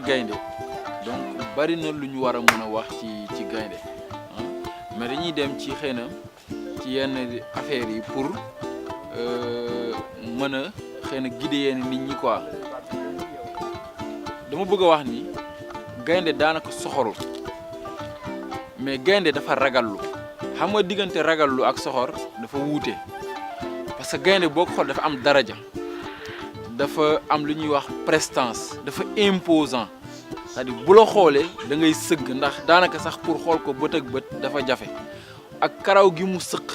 gaynde donc bari na lu ñu war a mën a wax ci gaynde mais dañuy dem ci xëy na ci yenn affaires yi pour mën a xëy na guider yenn nit ñi quoi dama bëgg a wax ni gaynde daanaka soxorul mais gaynde dafa ragallu xam nga diggante ragallu ak soxor dafa wuute parce que gaynde boo ko xool dafa am daraja dafa am lu ñuy wax prestance dafa imposant c'est-à-dire bu la xoolee da ngay sëgg ndax daanaka sax pour xool ko bët ak bët dafa jafe ak karaw gi mu sëq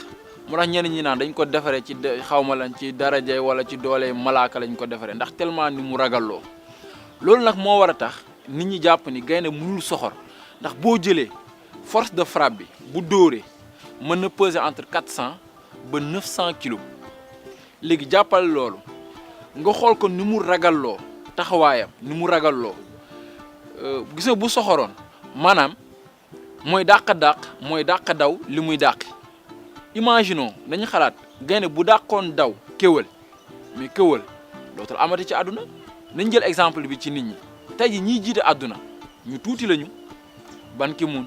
moo tax ñenn ñi naan dañ ko defaree ci xawma lan ci daraja wala ci doole malaaka lañ ko defaree ndax tellement ni mu ragalloo loolu nag moo war a tax nit ñi jàpp ni gaynde mënul soxor ndax boo jëlee force de frappe bi bu dóoree mën na peser entre 400 ba 900 kilos léegi jàppal loolu nga xool ko ni mu ragalloo taxawaayam ni mu ragalloo gis nga bu soxoroon maanaam mooy dàq daw li muy dàq imaginons dañu xalaat gaynde bu dàqoon daw kéwal mais kéwal dootul amati ci àdduna nañ jël exemple bi ci nit ñi tey ji ñiy jiite àdduna ñu tuuti lañu Ban Ki-moon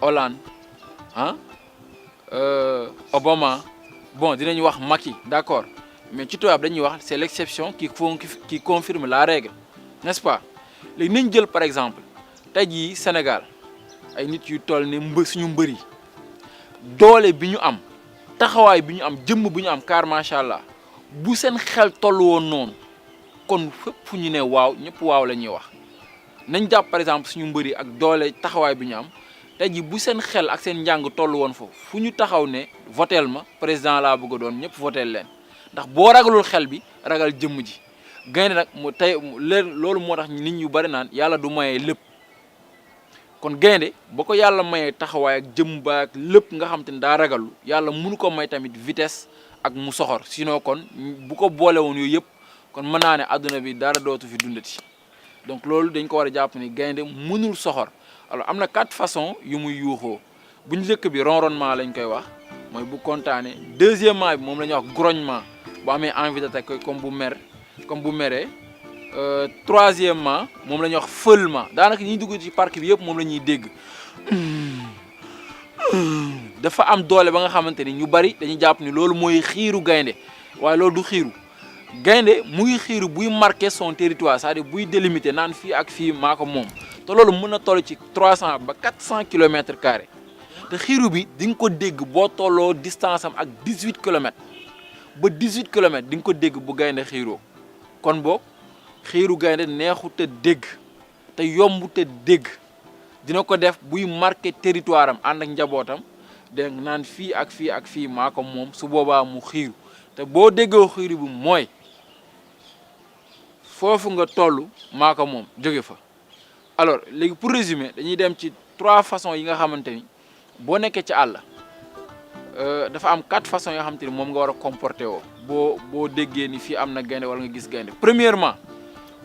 Hollande Obama bon dinañ wax Macky d'accord mais ci tubaab dañuy wax c'est l'exception qui confirme la règle n'est-ce pas léegi nañ jël par exemple tey jii Sénégal ay nit yu toll ne suñu mbër yi doole bi ñu am taxawaay bi ñu am jëmm bi ñu am car macha allah bu seen xel toll woon noonu kon fépp fu ñu ne waaw ñëpp waaw la ñuy wax nañ jàpp par exemple suñu mbër yi ak doole taxawaay bi ñu am tey jii bu seen xel ak seen njàng toll woon foofu fu ñu taxaw ne votel ma président laa bëgg a doon ñëpp votel leen ndax boo ragalul xel bi ragal jëmm ji gaynde nag mu tey loolu moo tax nit ñu bari naan yàlla du mayee lépp kon gaynde ba ko yàlla mayee taxawaay ak jëmm ba ak lépp nga xam te ne daa ragalu yàlla mënu ko may tamit vitesse ak mu soxor sinon kon bu ko boole woon yooyu yëpp kon mën naa ne àdduna bi dara dootu fi dundati donc loolu dañ ko war a jàpp ni gaynde mënul soxor alors am na 4 façons yu muy yuuxoo bu njëkk bi ronronnement lañ koy wax mooy bu kontaanee deuxièmement bi moom la ñuy wax grognement bu amee envie d'attaquer comme bu meree troisièmement moom la ñuy wax feulement daanaka ñuy dugg ci parc bi yëpp moom la ñuy dégg dafa am doole ba nga xamante ni ñu bari dañuy jàpp ni loolu mooy xiiru gaynde waaye loolu du xiiru gaynde mu ngi xiiru buy marquer son territoire c'est-à-dire buy délimiter naan fii ak fii maa ko moom te loolu mën na toll ci 300 ba 400 kilomètres carrés te xiiru bi di nga ko dégg boo tolloo distance am ak 18 kilomètres ba 18 kilomètres di nga ko dégg bu gaynde xiiroo kon boog xiiru gaynde neexu te dégg te yombu te dégg dina ko def buy marqué territoire am ànd ak njabootam dégg naan fii ak fii ak fii maa ko moom su boobaa mu xiiru te boo déggoo xiiru bi mooy foofu nga toll maa ko moom jóge fa. alors léegi pour résumer dañuy dem ci 3 façons yi nga xamante ni boo nekkee ci àll dafa am 4 façons yoo xamante ni moom nga war a comporter woo boo déggee ni fii am na gaynde wala nga gis gaynde premièrement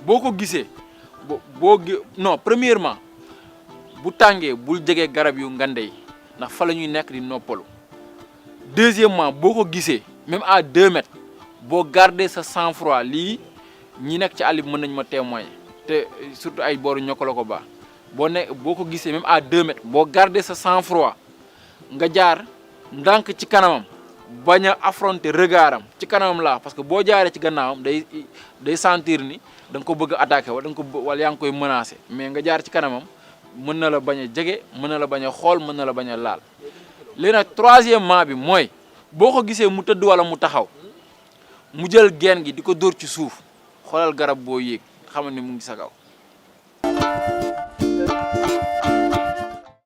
boo ko gisee premièrement bu tàngee bul jege garab yu ngande yi ndax fa la ñuy nekk di noppalu deuxièmement boo ko gisee même à 2 mètres boo garder sa sang-froid lii ñi nekk ci àll bi mën nañ ma témoigner te surtout ay booru ñokk la ko baax boo ko gisee même à 2 mètres boo garder sa sang-froid nga jaar ndànk ci kanamam bañ a affronter regardam ci kanamam laa parce que boo jaaree ci gannaawam day sentir ni da nga ko bëgg a attaquer wala yaa ngi koy menacer mais nga jaar ci kanamam mën na la bañ a jege mën na la bañ a xool mën na la bañ a laal. léegi nag troisièmement bi mooy boo ko gisee mu tëdd wala mu taxaw mu jël geen gi di ko dóor ci suuf xoolal garab boo yéeg xamal ni mu ngi sa kaw.